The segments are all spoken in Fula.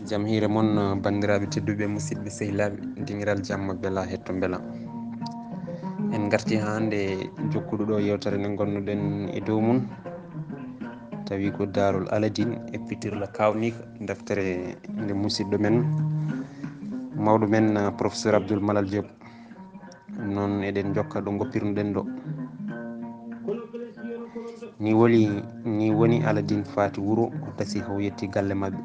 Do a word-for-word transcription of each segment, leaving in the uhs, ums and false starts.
Jam hiire mon, banndiraaɓe tedduɓe, musidɓe, sehilaaɓe, dingiral jamma bela hetto mbela. En ngarti hannde jokkude ɗo yewtere nde ngonnuɗen e dow mum, tawi ko Daarul Aladin e Pitirla Kawniika, deftere nde musidɗo men, mawɗo men, professeur Abdoul Malal Diop. Noon eɗen njokka ɗo ngoppirnoɗen ɗo. Ni woni, ni woni Aladin faati wuro, o dasi haw yetti galle maɓɓe.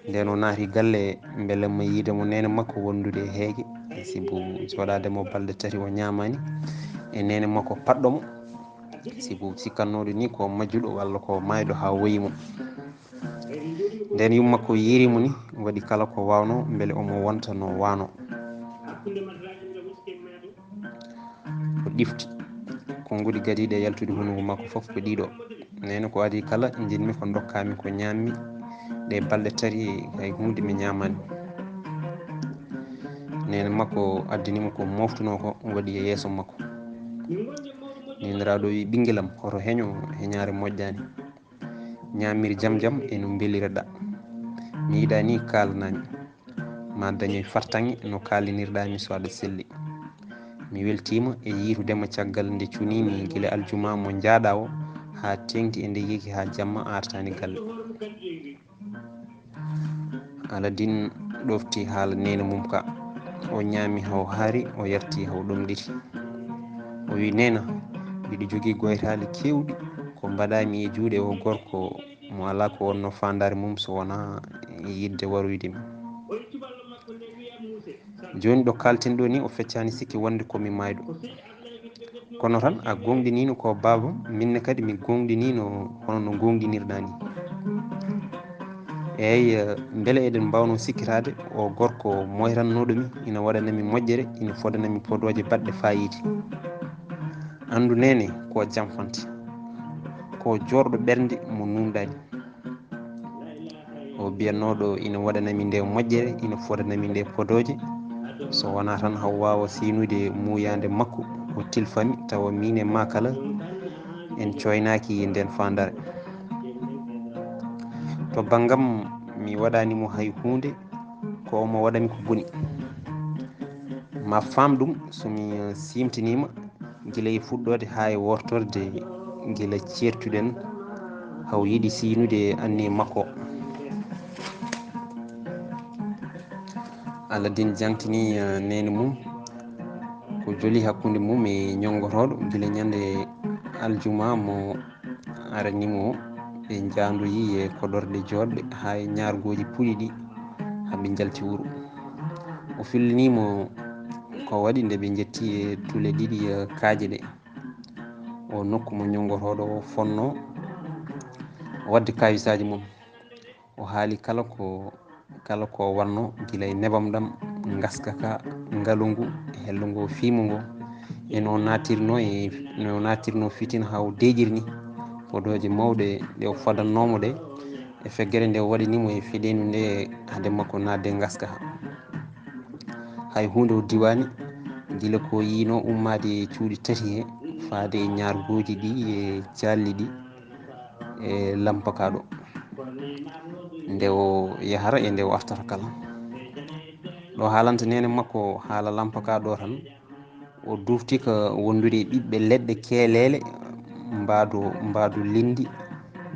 Nden o naati galle, mbele ma yiide mo neene makko wondude e heege, sibu jooɗaade mo balɗe tati o ñaamaani, e neene makko paɗɗo mo, sibu sikkannooɗo ni ko majjuɗo walla ko maayɗo haa woyi mo. Nden yumma ko yiiri mo ni, waɗi kala ko waawno mbele omo wonta no waano. O ɗifti. Konnguɗi gadiiɗi e yaltude hunuko makko fof ko ɗiɗo. Neene ko adii kala, njiɗmi ko ndokkaami ko ñaammi ɗe balɗe tati, hay huunde mi ñaamaani. Neene makko addani mo ko moftunoo ko, waɗi e yeeso makko. Neeniraaɗo wi, "Ɓinngelam, hoto heño heñaare moƴƴaani. Ñaamir jam jam e no mbeliraɗa. Mi yiɗa ni kaalanami. Ma dañoy fartaŋŋe no kaalinirɗa mi so aɗa selli. Mi weltiima e yiitudema caggal nde cunimi gila aljuma mo njaaɗa o haa teŋti e nde yeki haa jamma artani galle." Aladin ɗofti haala neene mum ka. O ñaami haw haari, o yarti haw ɗomɗiti. O wi, "Neena, mbiɗo jogii goytaali keewɗi ko mbaɗaami e juuɗe o gorko mo alaa ko wonno faandaare mum so wonaa yiɗde waroyde mi. Jooni ɗo kaalten ɗo ni, o feccaani sikke wonde ko mi maayɗo. Kono tan a gooŋɗiniino ko baabam, minne kadi mi gooŋɗiniino hono no gooŋɗinirɗaa ni. Eey, eh, mbele eɗen mbaawno sikkitaade o gorko moytannooɗo mi ina waɗana mi moƴƴere, ina fodana mi podooje baɗɗe faayiida. Anndu neene ko jamfante, ko joorɗo ɓernde mo nuunɗaani." O biyannooɗo ina waɗanami nde moƴƴere, ina fodanami nde podooje, so wonaa tan haw waawa siynude muuyaande makko, o tilfami, tawa miin e maa kala en cooynaaki ndeen faandaare. To banngam, mi waɗaani mo hay huunde, ko omo waɗami ko boni. Ma faam ɗum, so mi, eh, siimtiniima, gila e fuɗɗoode haa e wortorde, gila ceertuɗen, haw yiɗi siynude anniye makko. Aladin jangtini, eh, neene mum, ko joli hakkunde mum e ñonngotooɗo, gila ñande aljuma mo arani mo, ɓe njaandoyi e koɗorɗe jooɗɗe haa e ñaargooji puɗi ɗi, haa ɓe njalti wuro. O fillini mo ko waɗi nde ɓe njetti e tule ɗiɗi, eh, kaaƴe ɗe. O nokku mo ñonngotooɗo o fonno waɗde kawisaaji mum. O haali kala ko, kala ko wanno gila e nebam ɗam, ngaska ka, ngalu ngu, hello ngo, fiimu ngo, e no naatirno e, no naatirno fitina haa o deeƴirni podooje mawɗe ɗe o fodannoomo ɗe, e feggere nde o waɗani mo e feɗeendu nde hade makko naatde ngaska ha. Hay huunde o diwaani, gila ko yiino ummaade e cuuɗi tati he, faade e ñaargooji ɗi e calli ɗi e lampaka ɗo. Nde o yahata e nde o artata kala. Ɗo haalanta neene makko haala lampaka ɗo tan, o dufti ka wondude e ɓiɓɓe leɗɗe keeleele, mbaado, mbaado linndi,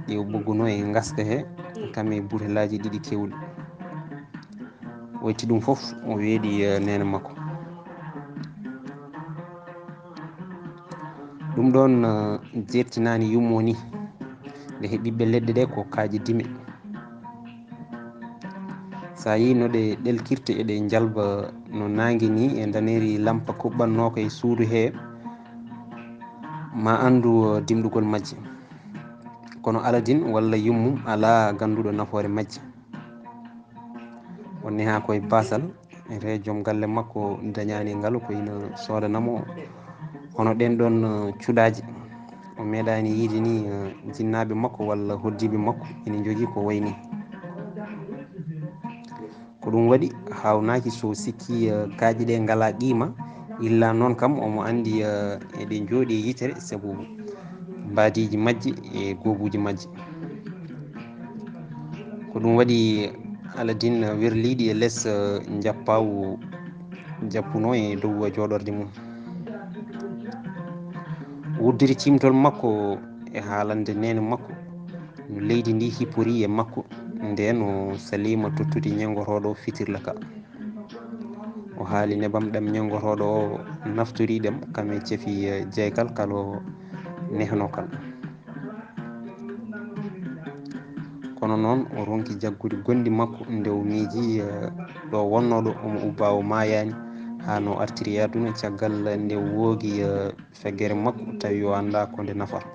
ɗe o ɓogguno e ngaska he, kam e butelaaji ɗiɗi keewɗi. O itti ɗum fof, o weeɗi, eh, neene makko. Ɗum ɗoon, eh, jeertinaani yummo ni, nde he ɓiɓɓe leɗɗe ɗe ko kaaƴe dime. So a yii no ɗe ɗelkirta, eɗe njalba no naange ni, e ndaneeri lampa kuɓɓannooka e suudu he, ma anndu, eh, dimɗugol majje. Kono Aladin walla yummum alaa gannduɗo nafoore majje. O neha koye baasal, ete joom galle makko dañaani ngalu ko ina soodana mo hono ɗeen ɗoon, eh, cuɗaaje. O meeɗaani yiide ni, eh, jinnaaɓe makko walla hoddiiɓe makko ina njogii ko wayi ni. Ko ɗum waɗi haawnaaki so sikki, eh, kaaƴe ɗe ngalaa qiima, illa noon kam omo anndi, eh, eɗe njooɗi e yitere sabu mbaadiiji majje e goobuuji majje. Ko ɗum waɗi Aladin werliiɗi e les, eh, njappaawu jappuno e dow jooɗorde mum. Wuddiri ciimtol makko e haalande neene makko no leydi ndi hippori e makko, nden o saliima tottude ñenngotooɗo fitirla ka. O haali nebam ɗam ñenngotooɗo o naftori ɗam, kam e cefi, eh, jeykal kal o nehnoo kal. Kono noon, o ronki jaggude gonɗi makko nde o miiji, eh, ɗo wonnooɗo omo ubba o maayaani, haa no artiri e aduna caggal nde woogi, eh, feggere makko, tawi o anndaa ko nde nafata.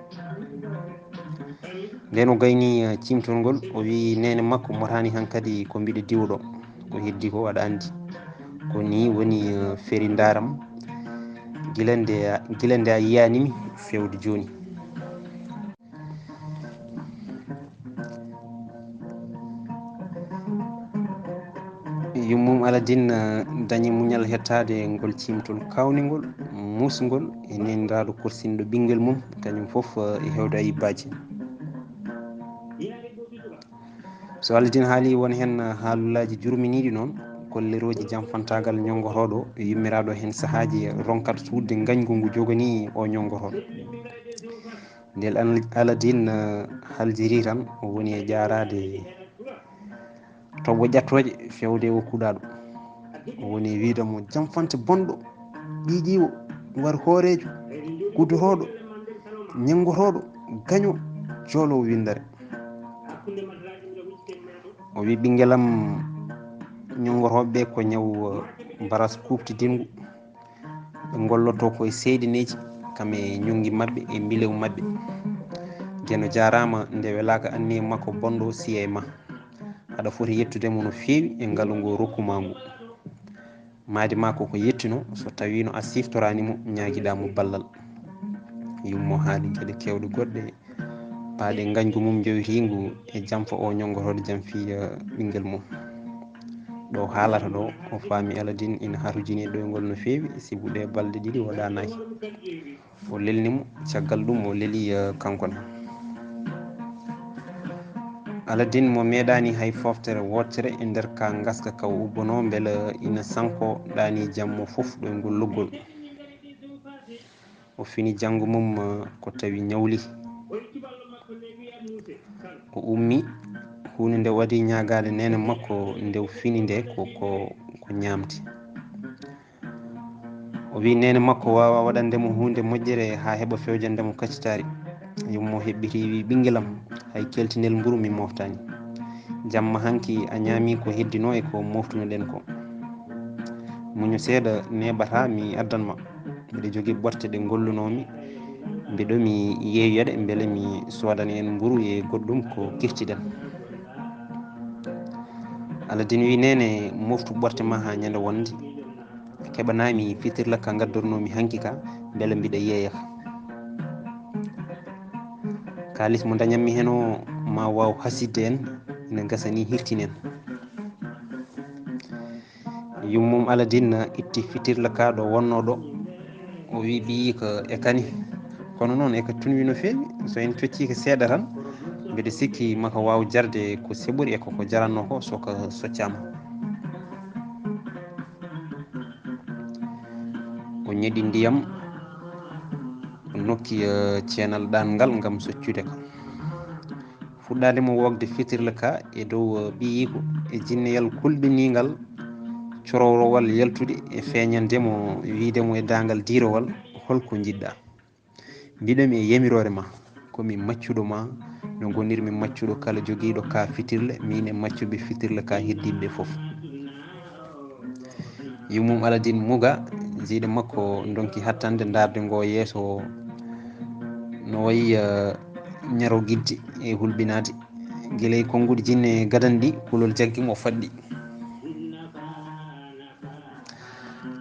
Nden o gayni, eh, ciimtol ngol, o wiyi neene makko, motaani hankadi ko mbiɗa diwa ɗo. Ko heddi ko aɗa anndi. Ko nii woni, eh, feri ndaaram. Gila nde a, gila nde a yiyaani mi fewde jooni. Yummum Aladin, eh, dañi muñal hettaade ngol ciimtol kaawningol, muusngol, e neeniraaɗo korsinɗo ɓinngel mum, kañum fof, eh, e heewde ayibbaaji. So Aladin haali won heen, eh, haalullaaji jurminiiɗi noon, kollerooji janfantaagal ñonngotooɗo, yummiraaɗo heen sahaaji ronkat suuɗde ngañgu ngu joganii o ñonngotooɗo. Ndeen Al-, Aladin, eh, haljiri tan, o woni e ƴaaraade toɓo ƴattooje fewde o kuɗaaɗo. O woni e wiyde mo, "Janfante bonɗo, ɓiiƴiiwo, war hooreejo, gudorooɗo, ñenngotooɗo, gaño, jooloowo winndere." O wi, "Ɓinngel am, ñonngotooɓe ɓe ko ñaw, eh, baras kuuɓtidingu. Ɓe ngolloto ko e seyɗineeji, kam e ñunngi maɓɓe e mbilew maɓɓe. Ndeen o jaaraama nde welaaka anniya makko bonɗo siya e ma. Aɗa foti yettude mo no feewi e ngalu ngu rokku ma ngu. Maayde ma ko ko yettino, so tawiino a siftoraani mo, ñaagiɗaa mo ballal." Yummo haali geɗe keewɗe goɗɗe, paaɗe ngañgu mum jowitiingu e janfa o ñonngotooɗo janfi, eh, ɓinngel mum. Ɗo haalata ɗo, o faami Aladin ina harujini e ɗoyngol no feewi, sibu ɗe balɗe ɗiɗi o ɗaanaaki. O lelni mo, caggal ɗum o leli, eh, kanko ne. Aladin mo meeɗaani hay fooftere wootere e nder ka ngaska ka o ubbanoo, mbela ina sanko ɗaani jammo fof ɗoyngol loggol. O fini janngo mum, eh, ko tawi ñawli. O ummi, huunde nde waɗi ñaagaade neene makko nde o fini nde ko, ko, ko ñaamde. O wi neene makko waawa waɗande mo huunde moƴƴere haa heɓa fewjande mo kacitaari. Yummo heɓɓiti wi, "Ɓinngel am, hay keltinel mburu mi moftaani. Jamma hanki a ñaami ko heddinoo e ko moftunoɗen ko. Muñu seeɗa, neeɓataa mi addan ma. Mbiɗa jogii ɓorte ɗe ngollunoomi. Mbiɗo mi yeeyoya ɗe mbele mi soodana en mburu e goɗɗum ko kirtiɗen." Aladin wi, "Neene, moftu ɓorte ma haa ñande wonde. Keɓanaa mi fitirla ka ngaddornoomi hanki ka, mbele mbiɗa yeeya ka. Kaalis mo dañanmi heen o ma waaw hasidde en, ina gasa ni hirtinen." Yummum Aladin itti fitirla ka ɗo wonnoo ɗo. O wi, "Ɓiyi ko e kani. Kono noon e ka tunwi no feewi. So en toccii ko seeɗa tan, mbiɗa sikki maka waaw jarde ko seɓori e ko, ko jarannoo ko so ka soccaama." O ñeɗi ndiyam, o nokki, eh, ceenal ɗaanngal ngam soccude ka. Fuɗɗaade mo woogde fitirla ka e dow, eh, ɓiyiiko e jinneyal kulɓiniingal, corowrowal yaltude e feeñande mo, wiyde mo e daangal diirowal, "Hol ko njiɗɗaa?" "Mbiɗo mi e yamiroore ma, ko mi maccuɗo ma, no ngonirmi maccuɗo kala jogiiɗo ka fitirle, miin e maccuɓe fitirle ka heddiiɓe fof." Yummum Aladin muga, jiiɗe makko ndonki hattande ndaarde ngo yeeso, no wayi, eh, ñaro gidde e hulɓinaade. Gila e konnguɗi jinne gadanɗi, kulol jaggi mo faɗɗi.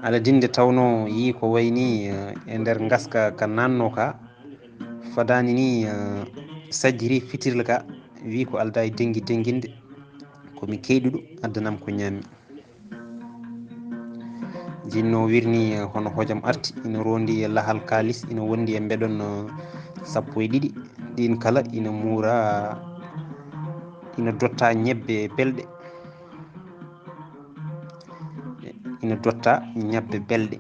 Aladin nde tawnoo yii ko wayi ni, eh, e nder ngaska ka naatnoo ka, fadaani ni, eh, sajjiri fitirle ka, wi ko aldaa e dengi denginde, "Ko mi keyɗuɗo, addanam ko ñaammi." Jinno wirni, eh, hono hojam arti, ina rondi e lahal kaalis, ina wondi e mbeɗon, eh, sappo e ɗiɗi. Ɗin kala ina muura, ina dotta ñebbe belɗe. Ina dotta ñabbe belɗe.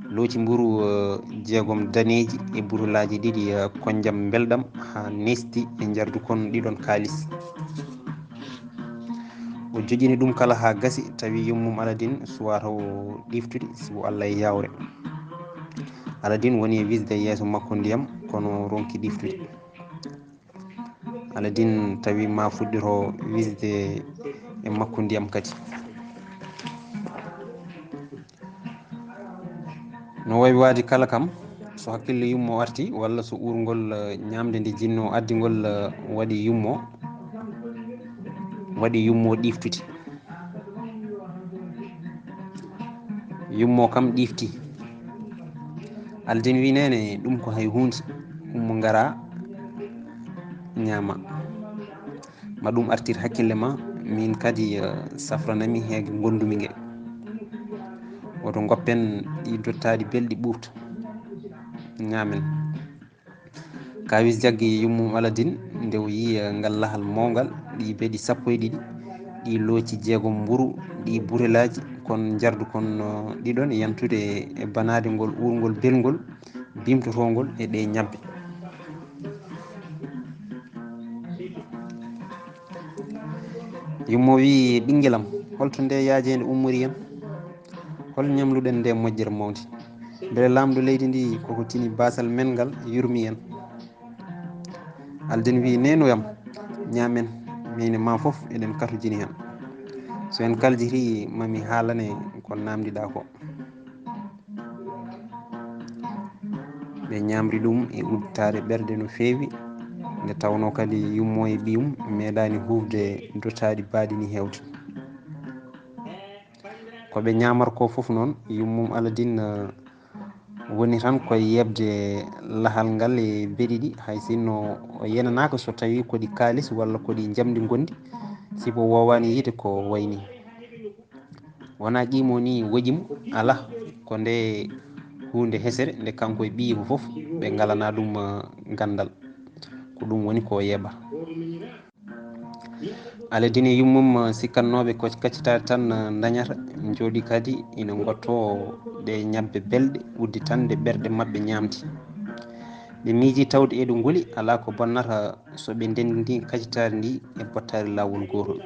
Looci mburu, eh, jeegom daneeji e burulaaji ɗiɗi, eh, konjam mbelɗam haa neesti e njardu kon ɗiɗon kaalis. O joƴini ɗum kala haa gasi, tawi yummum Aladin suwaa taw ɗiftude, sibu Allah e yaawre. Aladin woni e wisde yeeso makko ndiyam, kono ronki ɗiftude. Aladin tawi ma fuɗɗito wisde e makko ndiyam kadi. No wayi waadi kala kam, so hakkille yummo arti, walla so uurngol, eh, ñaamde nde jinno addi ngol, eh, waɗi yummo, waɗi yummo ɗiftude. Yummo kam ɗifti. Aladin wi, "Neene, ɗum ko hay huunde, ummo ngara ñaama. Ma ɗum artir hakkille ma, min kadi, eh, safranami heege ngondumi nge. Woto ngoppen ɗi dottaaɗi belɗi ɓuuɓta, ñaamen." Kaawis jaggi yummum Aladin nde o yii, eh, ngal lahal mawngal, ɗi beɗi sappo e ɗiɗi, ɗi looci jeegom mburu, ɗi burelaaji kon njardu kon, eh, ɗiɗon yantude e banaade ngol uurngol belngol, bimtotoongol e ɗe ñabbe. Yummo wi, "Ɓinngelam, holto nde yaajeende ummori en? Hol ñamluɗen nde moƴƴere mawnde? Mbele laamɗo leydi ndi koko tini baasal men ngal yurmi en?" Aladin wi, "Neenuyam, ñaamen, min e ma fof eɗen katojini heen. So en kaljiti, ma mi haalane ko naamndiɗaa ko." Ɓe ñaamri ɗum e udditaare ɓerɗe no feewi, nde tawnoo kadi yummo e ɓiyum meeɗaani huufde dottaaɗi baaɗi ni heewde. Ko ɓe ñaamata ko fof noon, yummum Aladin, eh, woni tan ko yeeɓde lahal ngal e beɗi ɗi, hay sinno o yenanaaka so tawii ko ɗi kaalis walla ko ɗi njamndi ngonndi, sibu o woowaani yiide ko wayi nii. Wonaa qiimo ni woƴi mo, alaa, ko nde huunde hesere nde kanko e ɓiyiiko fof ɓe ngalanaa ɗum, eh, ganndal. Ko ɗum woni ko o yeeɓata. Aladin e yummum, eh, sikkannooɓe ko kaccitaade tan, eh, ndañata, njooɗi kadi ina ngottoo ɗe ñabbe belɗe, udditanɗe ɓerɗe maɓɓe ñaamde. Ɓe miiji tawde eɗo nguli, alaa ko bonnata so ɓe ndenndi kaccitaari ndi e bottaari laawol gootol.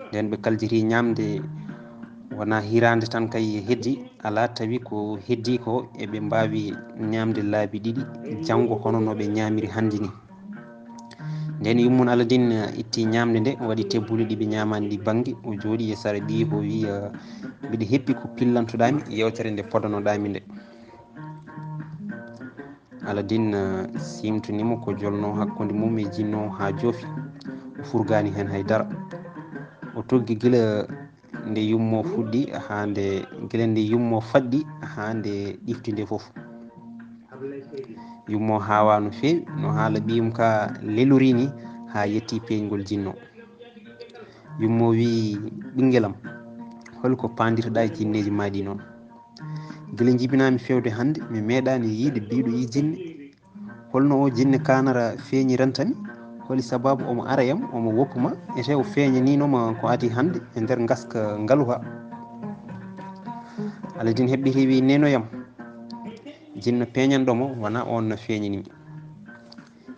Nden ɓe kaljiti ñaamde, wonaa hiraande tan kay heddi, alaa, tawi ko heddi ko eɓe mbaawi ñaamde laabi ɗiɗi janngo hono no ɓe ñaamiri hannde ni. Nden yummum Aladin itti ñaamde nde, waɗi tebbule ɗi ɓe ñaamaani ɗi bannge, o jooɗi e sara ɓiyiiko, o wi, "Eh, mbiɗa heppi ko pillantoɗaa mi yewtere nde podonoɗaa mi nde." Aladin, eh, siimtini mo ko jolnoo hakkunde mum e jinno haa joofi. O furgaani heen hay dara. O tuggi gila nde yummo fuɗɗi haa nde, gila nde yummo faɗɗi haa nde ɗifti nde fof. Yummo haawaa no feewi, no haala ɓiyum ka lelori ni haa yetti peeñgol jinno. Yummo wi, "Ɓinngelam, hol ko paandirɗaa e jinneeji maa ɗi noon? Gila njibinaa-mi feewde hannde, mi meeɗaani yiyde biiɗo yii jinne. Holno o jinne kaanara feeñiranta mi? Holi sabaabu omo ara yam, omo woppu ma, ete o feeñaniino ma ko adii hannde e nder ngaska ngaluha?" Aladin heɓɓiti wi, "Neenoyam, jinno peeñanɗo mo wonaa oon no feeñani mi.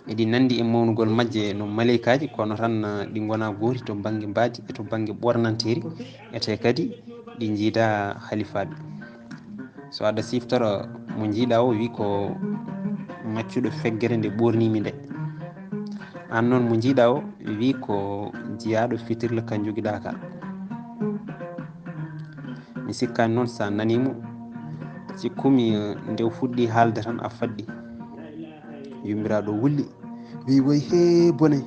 Eɗi nanndi e mawnugol majje no maleykaaji, kono tan, ah, ɗi ngonaa gooti to bannge mbaadi e to bannge ɓoornanteeri, ete kadi ɗi njiidaa halifaaɓe. So aɗa siftora mo njiiɗaa o, wi ko maccuɗo feggere nde ɓoornii-mi nde. Aan noon mo njiiɗaa o, wi ko jiyaaɗo fitirla ka njogiɗaa ka. Mi sikkaani noon so a nanii mo, sikku-mi, eh, nde o fuɗɗii haalde tan a faɗɗi." Yummiraaɗo wulli, wi, "Woy hee bone,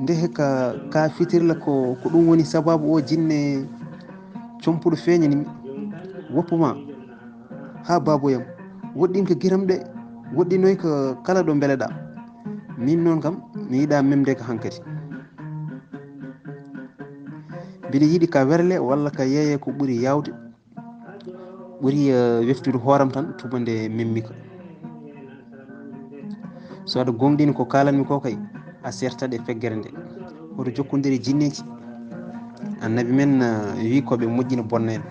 nde hekka ka fitirla ko, ko ɗum woni sabaabu o jinne compuɗo feeñani mi. Woppu ma, haa baaboyam, woɗɗin ko giram ɗe, woɗɗinoy ko kala ɗo mbeleɗaa. Min noon kam, mi yiɗaa memde ka hankadi. Mbiɗa yiɗi ka werle walla ka yeeye ko ɓuri yaawde, ɓuri, eh, weftude hooram tan tuma nde memmi ka. So aɗa gooŋɗini ko kaalanmi ko kay, a sertat e feggere nde. Hoto jokkondire jinneeji." Annabi men, eh, wi ko ɓe moƴƴina bonna en.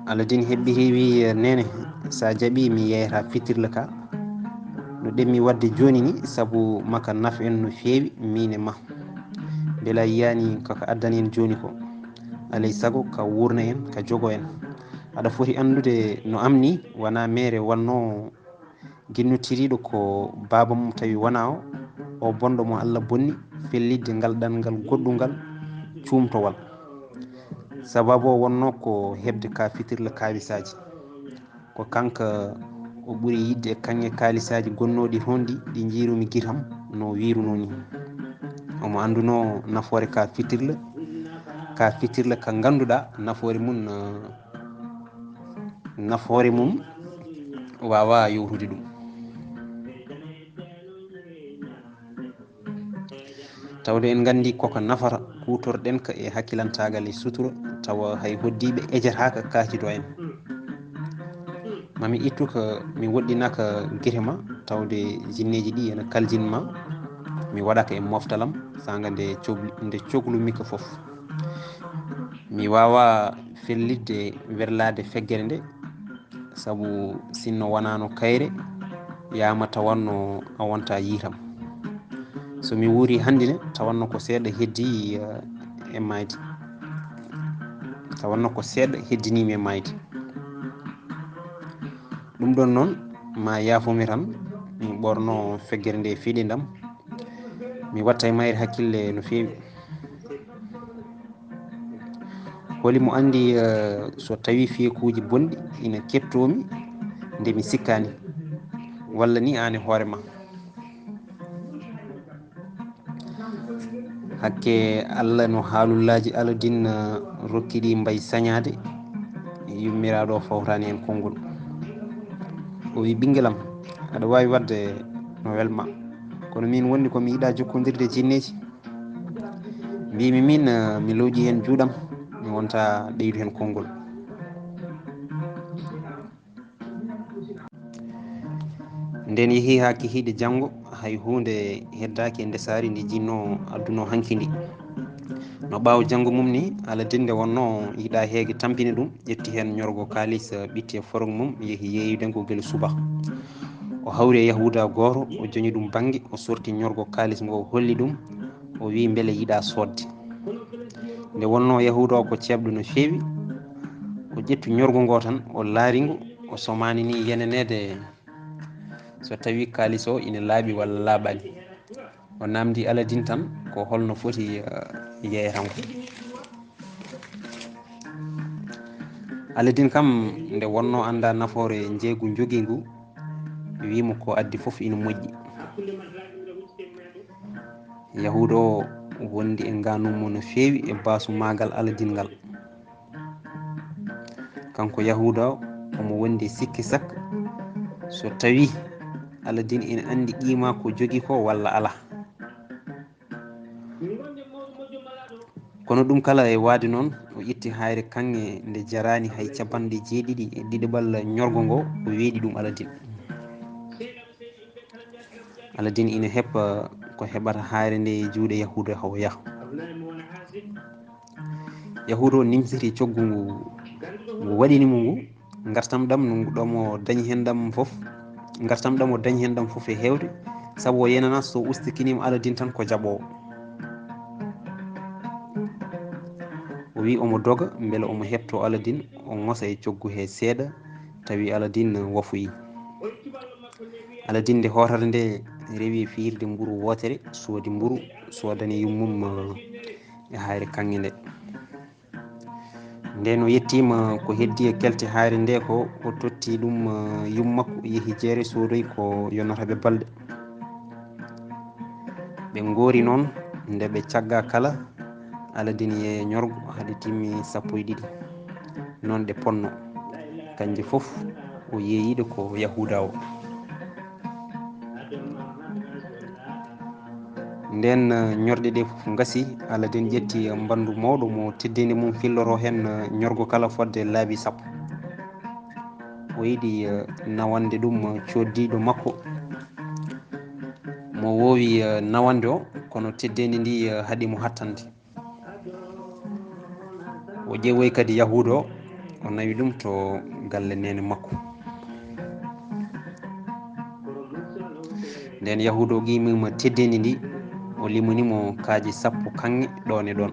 Aladin hebbiri wi, eh, "Nene, sa jaɓi mi yeyata fitirla ka. No ɗemmi wadde joni ni, sabu maka naf en no feewi, min e ma. Mbela yiyani kaka addani en joni ko. Alay sago ka wurna en, ka jogo en. Aɗa foti andude no am ni, wona mere wanno ginnotiriɗo ko baaba mum tawi wona o, o bonɗo mo Allah bonni, fellitde ngal ɗanngal goɗɗungal cuumtowal. Sababu o wonno ko heɓde ka fitirla kaalisaji. Ko kanka o ɓuri yidde e kaŋŋe kaalisaji gonnooɗi toon ɗi, ɗi njiirumi gitam no wiiruno ni. Omo annduno nafoore ka fitirla, ka fitirla ka ngannduɗaa nafoore mum, eh, nafoore mum waawa yowtude ɗum. Tawde en nganndi koko nafata, kuutorɗen ka e hakkilantaagal e sutura, tawa hay hoddiiɓe ejataaka kaacido en. Ma mi ittu ka, mi woɗɗina ka gite ma, tawde jinneeji ɗi ena kaljin ma, mi waɗa ka e moftalam, sanga nde coglu-, nde coglumi ka fof. Mi waawa fellitde werlaade feggere nde, sabu sinno wonano kayre, yama tawanno a wonta yiitam. So mi wuuri hannde ne, tawanno ko seeɗa heddi, eh, e mayde. Tawanno ko seeɗa heddinimi e mayde. Ɗum ɗon noon, ma yaafumi tan, mi ɓorno feggere nde fiɗindam. Mi watta e mayre hakkille no feewi. Holi mo anndi, eh, so tawi fiyekuuji bonɗi ina keɓtoomi nde mi sikkaani, walla ni aan e hoore ma? Hakke Allah no haalullaaji Aladin, eh, rokki ɗi mbay sañaade, yummiraaɗo o fawtaani heen konngol. O wi, "Ɓinngelam, aɗa waawi waɗde no welma, kono miin wonde ko mi yiɗaa jokkondirde e jinneeji." Mbimi min, eh, mi looƴi heen juuɗam, mi wonta ɓeydu heen konngol. Nden yehi haa kihiiɗe janngo, hay huunde heddaaki e ndesaari ndi jinno adduno hanki ndi. No ɓaawo janngo mum ni, Aladin nde wonno yiɗa heege tampini ɗum, ƴetti heen ñorgo kaalis, eh, ɓitti e forog mum, yehi yeeyude ngo gila suba. O hawri e Yahuuda gooto, o joñi ɗum bannge, o sorti ñorgo kaalis ngo, o holli ɗum, o wi, "Mbele yiɗa soodde?" Nde wonno Yahuuda o ko ceeɓɗo no feewi, o ƴetti ñorgo ngo tan, o laari ngo, o somani ni yeneneede so tawi kaalis o ina laaɓi walla laaɓaani. O namdi Aladin tan ko holno foti, eh, yeeyata ngo. Aladin kam nde wonno annda nafoore njeeygu njogi ngu, wimo ko addi fof ina moƴƴi. Yahuuda o wondi e nganum mo no feewi e baasu maagal Aladin ngal. Kanko Yahuuda o, omo wondi e sikki sakka so tawi Aladin ina anndi qima ko jogi ko walla ala. Kono ɗum kala e waade noon, o itti hayre kaŋŋe nde jaraani hay capanɗe jeeɗiɗi e ɗiɗaɓal ñorgo ngo, o weeɗi ɗum Aladin. Aladin ina heɓa ko heɓata hayre nde e juuɗe Yahuuda o yaha. Yahuuda o nimsiti coggu ngu, ngu waɗini mo ngu, ngartam ɗam no ɗomo dañi heen ɗam fof, ngartam ɗam o dañi heen ɗam fof e heewde, sabu o yenana so ustikiniima Aladin tan ko jaɓoowo. O wi omo doga mbele omo heɓto Aladin, o ŋosa e coggu he seeɗa, tawi Aladin wafuyi. Aladin nde hootata nde rewi e fiyirde mburu wootere, soodi mburu, soodani yummum, eh, e hayre kaŋŋe nde. Nden o yettiima ko heddi e kelte hayre nde ko, o totti ɗum, eh, yummakko, yehi jeere soodoyi ko yonnata ɓe balɗe. Ɓe ngoori noon nde ɓe cagga kala Aladin yeeya ñorgo haɗi timmi sappo e ɗiɗi. Noon ɗe ponno. Kanje fof o yeeyiɗo ko Yahuuda o. Nden, eh, ñorɗe ɗe fof ngasi, Aladin ƴetti, eh, mbandu mawɗo mo teddinde mum filloto heen, eh, ñorgo kala fodde laabi sappo. O yiɗi, eh, nawande ɗum, eh, coddiiɗo makko. Mo woowi, eh, nawande o, kono teddeendi ndi, eh, haɗi mo hattande. O ƴeewoyi kadi Yahuuda o, o nawi ɗum to galle neene makko. Nden Yahuuda o qimima teddeendi ndi, o limani mo kaaji sappo kaŋŋe ɗoon e ɗoon.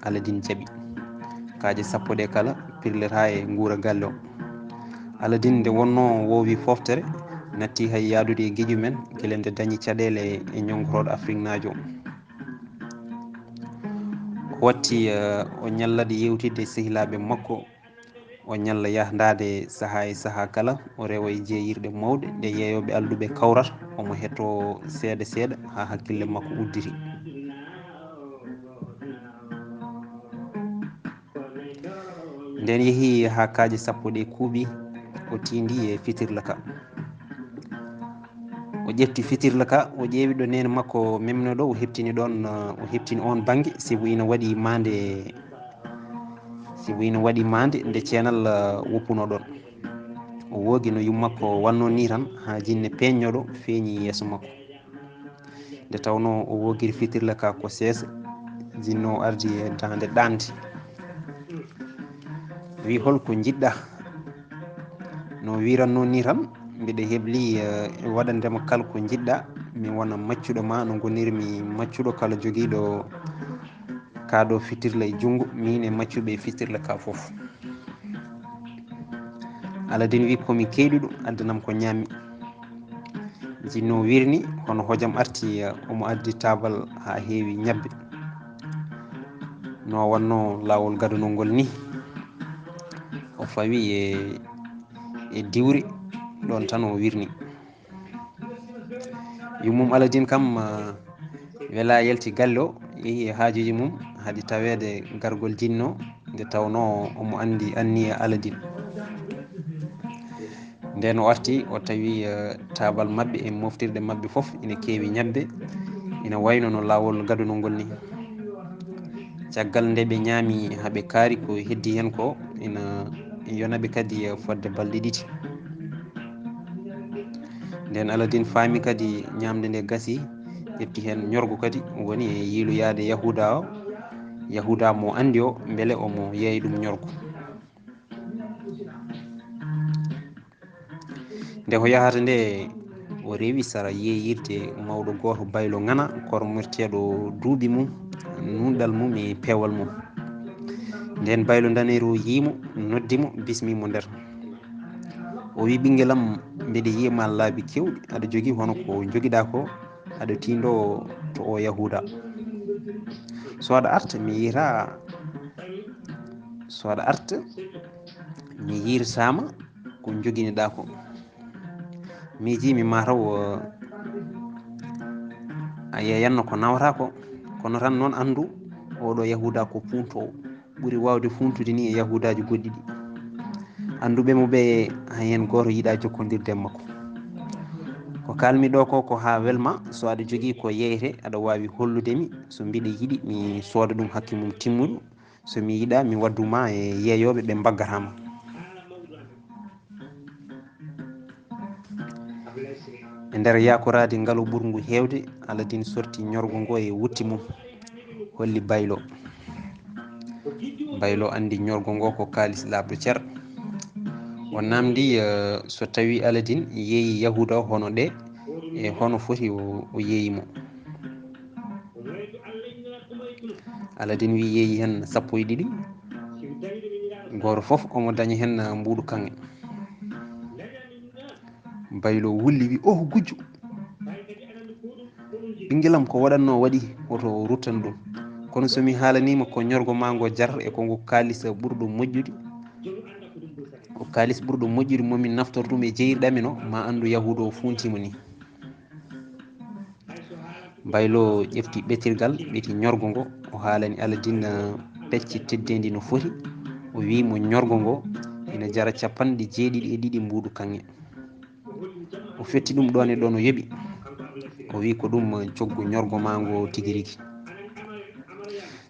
Aladin jaɓi. Kaaji sappo ɗe kala pirlata e nguura galle o. Aladin nde wonnoo woowi fooftere, natti hay yaadude e geƴu men gila nde dañi caɗeele e ñonngorooɗo Afriknaajo o. O watti, eh, o ñallade yewtidde e sehilaaɓe makko. O ñalla yahdaade sahaa e sahaa kala, o rewa e jeeyirɗe mawɗe ɗe yeeyooɓe alɗuɓe kawrata, omo hettoo seeɗa seeɗa haa hakkille makko udditi. Nden yehi haa kaaji sappo ɗe kuuɓi, o tiindi e fitirla ka. O ƴefti fitirla ka, o ƴeewi ɗo neene makko memno ɗo, o heɓtini ɗoon, o heɓtini oon bannge, sibu ina waɗi maande, sibu ina waɗi maande nde ceenal, uh, woppunoo ɗoon. O woogi no yumma makko wannoo nii tan, haa jinne peeñnooɗo feeñi yeeso makko. Nde tawnoo o woogiri fitirla ka ko seesa, jinno o ardi e daande ɗaande. Wi, "Hol ko njiɗɗaa?" No wiiratnoo nii tan, "Mbiɗa hebli, eh, waɗande ma kala ko njiɗɗaa, mi wona maccuɗo ma no ngonirmi maccuɗo kala jogiiɗo kaa ɗo fitirla e junngo, miin e maccuɓe e fitirla ka fof." Aladin wi, "Ko mi keyɗuɗo, addanam ko ñaammi." Jinno wirni, hono hojam arti, omo addi taabal haa heewi ñebbe. No wonnoo laawol gadunol ngol nii, o fawi e, e diwri, ɗoon tan o wirni. Yummum Aladin kam, ah, wela yalti galle o, yehi e haajuuji mum, haɗi taweede gargol jinno, nde tawnoo omo anndi anniya Aladin. Nden o arti, o tawi, eh, taabal maɓɓe e moftirɗe maɓɓe fof ina keewi ñebbe, ina wayno no laawol gadunol ngol ni. Caggal nde ɓe ñaami haa ɓe kaari, ko heddi heen ko ina yona ɓe kadi, eh, fodde balɗe ɗiɗi. Nden Aladin faami kadi ñaamde nde gasi, ƴefti heen ñorgo kadi, woni e yiiloyaade Yahuuda o, Yahuuda mo anndi o, mbele omo yeeya ɗum ñorgo. Nde o yahata nde, o rewi sara yeeyirde mawɗo gooto, Baylo Ŋana, kormorteeɗo duuɓi mum, nuunɗal mum e peewal mum. Nden Baylo Ndaneeru yii mo, noddi mo, bismii mo nder. O wi, "Ɓinngelam, mbeɗa yiya ma laabi keewɗi, aɗa jogii hono ko njogiɗaa ko, aɗa tiindoo to o Yahuuda. So aɗa arta, mi yiyata, so aɗa arta, mi yirtaama ko njoginiɗaa ko. Miijiimi ma taw a yeeyanno ko nawata ko, kono tan noon anndu, oɗo Yahuuda ko puuntoowo, ɓuri waawde fuuntude ni e Yahuudaaji goɗɗi ɗi. Annduɓe mo ɓe, hay heen gooto yiɗaa jokkondirde e makko. Ko kaalmi ɗo ko, ko haa welma, so aɗa jogii ko yeeyete, aɗa waawi hollude mi, so mbiɗa yiɗi, mi sooda ɗum hakke mum timmuɗo, so mi yiɗaa, mi waddu ma e yeeyooɓe ɓe mbaggata ma." E nder yaakoraade ngalu ɓurngu heewde, Aladin sorti ñorgo ngo e wutte mum, holli Baylo. Baylo anndi ñorgo ngo ko kaalis laaɓɗo cer. O naamndi, eh, so tawi Aladin yeeyi Yahuuda o hono ɗe, e hono foti o, o yeeyi mo. Aladin wi yeeyi heen sappo e ɗiɗi. Gooto fof omo daña heen mbuuɗu kaŋŋe. Baylo wulli wi, "Oh, gujjo! Ɓinngelam, ko waɗatnoo waɗi, hoto ruttan ɗum. Kono so mi haalaniima ko ñorgo maa ngo jar e ko ngu kaalis ɓurɗo moƴƴude, ko kaalis ɓurɗo moƴƴude mo min naftortum e jeyirɗamin o, ma anndu Yahuuda o fuuntiima ni." Baylo ƴefti ɓetirgal, ɓeti ñorgo ngo, o haalani Aladin, eh, pecce teddeendi no foti, o wiyi mo ñorgo ngo ina jara capanɗe jeeɗiɗi e ɗiɗi mbuuɗu kaŋŋe. O fetti ɗum ɗoon e ɗoon, o yoɓi. O wiyi ko ɗum, eh, coggu ñorgo maa ngo tigi rigi.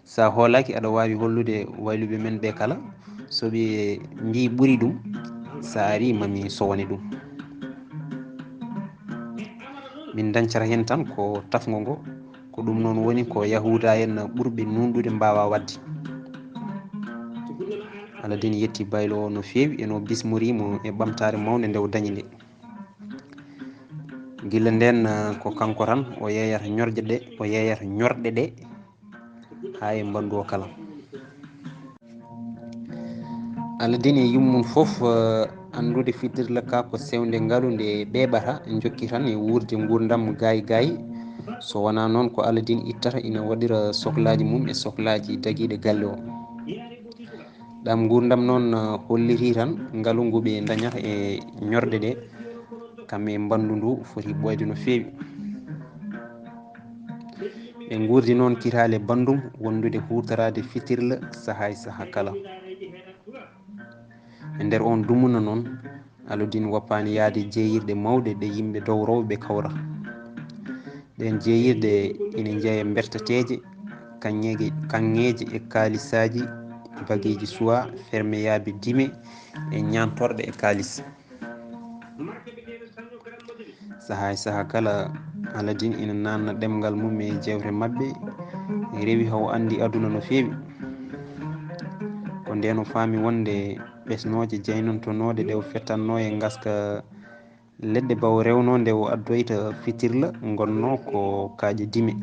So a hoolaaki, aɗa waawi hollude wayluɓe men ɓe kala, so ɓe mbii ɓuri ɗum, so a arii, ma mi sowane ɗum. Min dañcata heen tan ko tafngo ngo, ko ɗum noon woni ko Yahuuda en ɓurɓe nuunɗude mbaawa waɗde. Aladin yetti baylo o no feewi e no bismoriimo e ɓamtaare mawnde nde o dañi nde. Gila ndeen, ko kanko tan o yeeyata ñorƴe ɗe, o yeeyata ñorɗe ɗe haa e mbandu o kala. Aladin e yummum fof, eh, anndude fitirla ka ko sewnde ngalu nde ɓeeɓata, njokki tan e wuurde nguurndam gaay gaay. So wonaa noon ko Aladin ittata ina waɗira soklaaji mum e soklaaji dagiiɗe galle o. Ɗam nguurndam noon, eh, holliti tan ngalu ngu ɓe ndañata e ñorɗe ɗe, kam e mbandu ndu foti ɓooyde no feewi. Ɓe nguurdi noon kitaale banndum wondude huutoraade fitirla sahaa e sahaa kala. E nder oon dumunna noon, Aludin woppaani yahde jeeyirɗe mawɗe ɗe yimɓe dow rewɓe kawra. Ɗeen jeeyirɗe ina njeeya mbertateeje, kaŋŋeeje, kaŋŋeeje e kaalisaaji, bageeji suwaa, fermeyaaɓe dime e ñaantorɗe e kaalis. Sahaa e sahaa kala, Aladin ina naatna ɗemngal mum e jeewte maɓɓe, rewi haw anndi aduna no feewi. Ko ndeen o faami wonde ɓesnooje jaynontonooɗe ɗe o fettannoo e ngaska leɗɗe baw rewno nde o addoyta fitirla ngonnoo ko kaaƴe dime.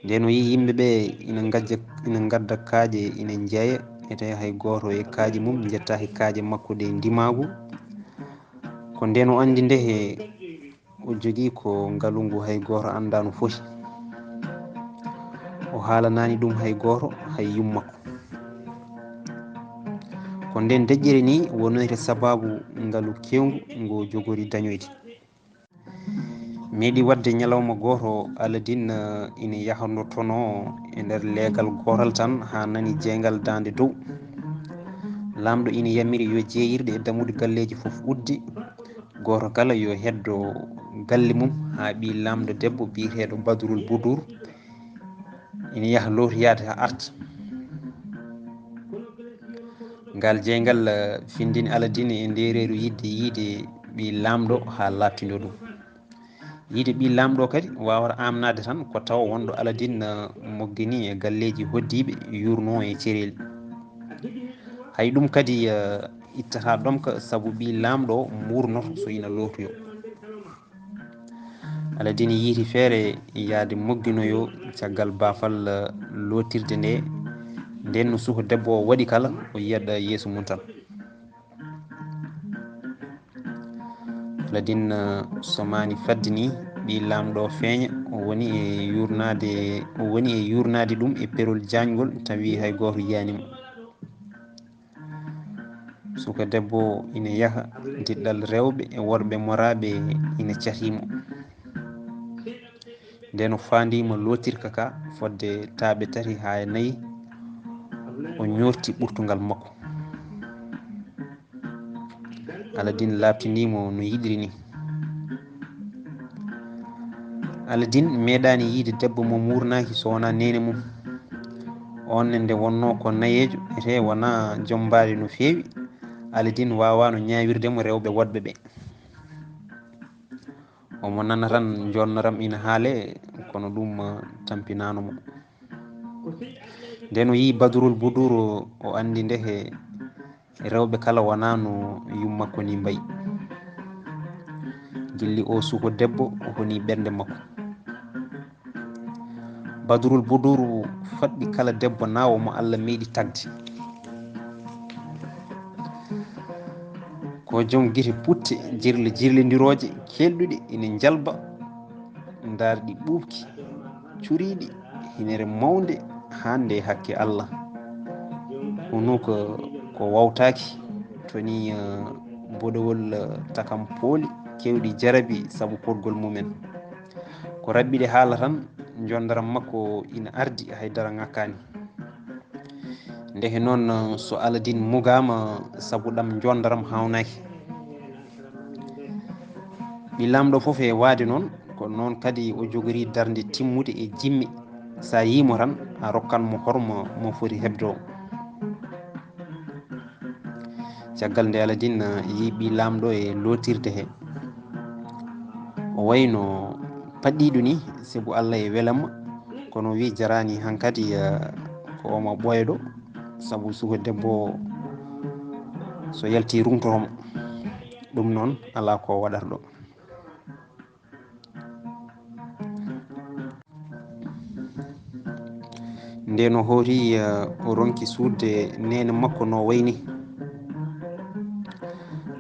Nden o yii yimɓe ɓe ina ngajja, ina ngadda kaaƴe, ina njeeya, ete hay gooto e kaaƴe mum njettaaki kaaƴe makko ɗe ndimaagu. Ko nden o anndi nde he o jogii ko ngalu ngu hay gooto anndaa no foti. O haalanaani ɗum hay gooto, hay yummakko. Ko nden deƴƴere ni wonoyta sabaabu ngalu kewngu ngu o jogori dañoyde. Meeɗi waɗde ñalawma gooto, Aladin, eh, ina yahandotonoo e nder leegal gootal tan haa nani jeyngal daande dow. Laamɗo ina yamiri yo jeeyirɗe e dammuɗe galleeji fof udde, gooto kala yo heddo galle mum haa ɓii laamɗo debbo biyeteeɗo Badrul Budur ina yaha lootoyaade haa arta. Ngal jeyngal, eh, findini Aladin e ndeereeru yiɗde yiyde ɓii laamɗo haa laaɓtindoo ɗum. Yiyde ɓii laamɗo kadi waawata aamnaade tan ko tawa wonɗo Aladin, eh, moggini e galleeji hoɗdiiɓe yuurnoo e cereeli. Hay ɗum kadi, eh, ittata ɗomka sabu ɓii laamɗo muurnoto so ina lootoyoo. Aladin yiiti feere yahde mogginoyoo caggal baafal, eh, lootirde nde. Nden no suka debbo o waɗi kala, o yiyat yeeso mum tan. Aladin, eh, somaani fadde ni, ɓii laamɗo feeña, o woni e yuurnaade, o woni e yuurnaade ɗum e perol jaañgol, tawi hay gooto yiyaani mo. Suka debbo ina yaha, diɗɗal rewɓe e worɓe moraaɓe ina catii mo. Nden o faandiima lootirka ka fodde taaɓe tati haa e nayi, o ñoorti ɓurtungal makko. Aladin laaɓtindii mo no yiɗiri ni. Aladin meeɗaani yiyde debbo mo muurnaaki so wonaa neene mum. Oon ne nde wonnoo ko nayeejo, ete wonaa joom mbaadi no feewi, Aladin waawaano ñaawirde mo rewɓe woɗɓe ɓe. Omo nana tan njonnoram ina haalee, kono ɗum, eh, tampinaano mo. Nden o yii Badrul Budur, o anndi nde he rewɓe kala wonaa no yummakko ni mbayi. Gilli o suko debbo, o honi ɓernde makko. Badrul Budur faɗɗi kala debbo naawo mo Allah meeɗi tagde. Ko joom gite putte, jirle jirlindirooje, kelɗuɗe, ina njalba, ndaarɗi ɓuuɓki, curiiɗi, hinere mawnde, hannde hakke Allah. Hunuko ko wawtaaki, toni, eh, boɗewol, eh, takam pooli, kewɗi jarabi sabu koɗgol mumen. Ko raɓɓiɗe haala tan, njondaram makko ina ardi, haydara ŋakkaani. Ndeke noon, so Aladin mugaama sabu ɗam njondaram haawnaaki. Ɓii laamɗo fof e waade noon, ko noon kadi o jogori darnde timmude e jimme. So a yii mo tan, a rokkan mo horma mo foti heɓde o. Caggal nde Aladin, eh, yiɓi laamɗo e lootirde he, o wayno paɗɗiiɗo ni, sabu Allah e welamma, kono wi jaraani hankadi, eh, ko omo ɓooyɗo, sabu suka debbo o so yalti rungtoromo. Ɗum noon alaa ko waɗata ɗo. Nde no hoori, eh, o ronki suuɗde neene makko no wayni.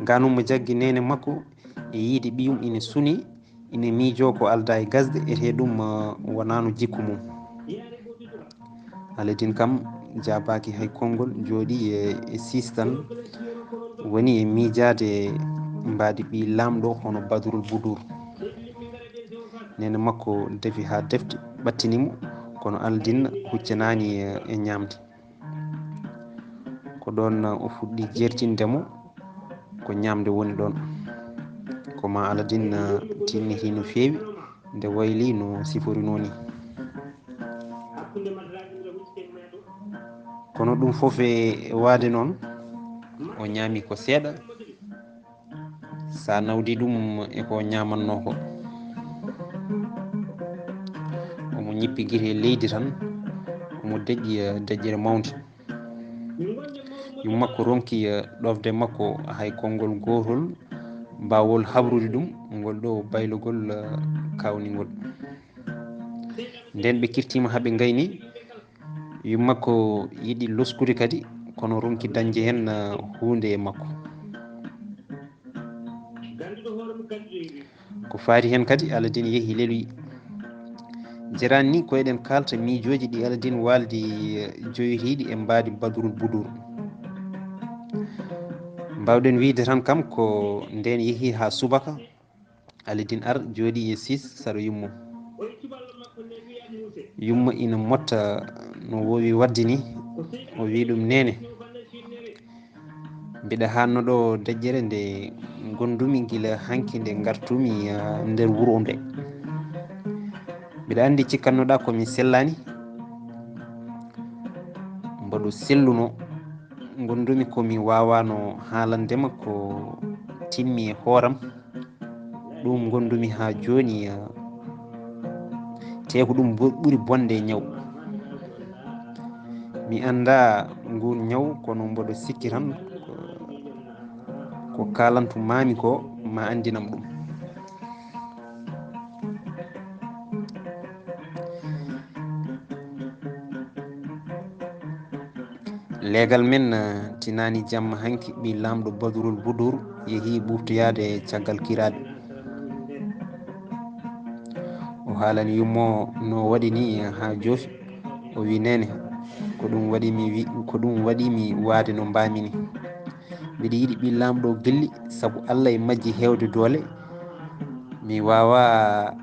Ngano mo jaggi neene makko e yiide ɓiyum ina suni, ina miijoo ko aldaa e gasde, etee ɗum, eh, wonaano jikku mum. Aladin kam jaabaaki hay konngol, jooɗii e, e siistan, woni e miijaade mbaadi ɓii laamɗo hono Badrul Budur. Neene makko defi haa defti, ɓattini mo, kono Aladin huccanaani e, e ñaamde. Ko ɗoon o fuɗɗi jeertinde mo ko ñaamde woni ɗoon. Ko ma Aladin, eh, tiinniti no feewi, nde wayli no siforinoo ni. Kono ɗum fof e waade noon, o ñaami ko seeɗa, so a nawdi ɗum e ko ñaamannoo ko. Omo ñippi gite e leydi tan, omo deƴƴi, eh, deƴƴere mawnde. Yumma makko ronki, eh, ɗofde makko hay konngol gootol mbaawol habrude ɗum, ngol ɗo baylogol, eh, kawningol. Nden ɓe kirtiima haa ɓe ngayni, yumma makko yiɗi loskude kadi, kono ronki dañde heen, eh, huunde e makko. Ko faati heen kadi, Aladin yehi leloyi. Jaraani ni ko eɗen kaalta miijooji ɗi Aladin waaldi, eh, joyotiiɗi e mbaadi Badrul Budur. Mbaawɗen wiyde tan kam ko ndeen yehi haa subaka, Aladin ar jooɗii e siis sara yumma. Yumma ina motta no woowi waɗde ni, o wi ɗum, "Neene, mbiɗa haanno ɗo deƴƴere nde ngondumi gila hanki nde ngartumi, ah, nder wuro nde. Mbiɗa anndi cikkannoɗaa ko mi sellaani, mboɗo selluno, ngondumi ko mi waawaano haalande ma ko timmi e hooram." Ɗum ngondumi haa jooni, eh, te ko ɗum bu-, ɓuri bonde e ñaw. Mi anndaa nguun ñaw, kono mboɗo sikki tan ko, ko kaalantu maami ko ma anndinam ɗum. Leegal men, eh, tinaani jamma hanki, ɓii laamɗo Badrul Budur yehi ɓuuftoyaade caggal kiraaɗe. O haalani yummo no waɗi ni haa joofi. O wi, "Neene, ko ɗum waɗi mi wi-, ko ɗum waɗi mi waade no mbaami ni. Mbiɗa yiɗi ɓii laamɗo gilli, sabu Allah e majji heewde doole. Mi waawa,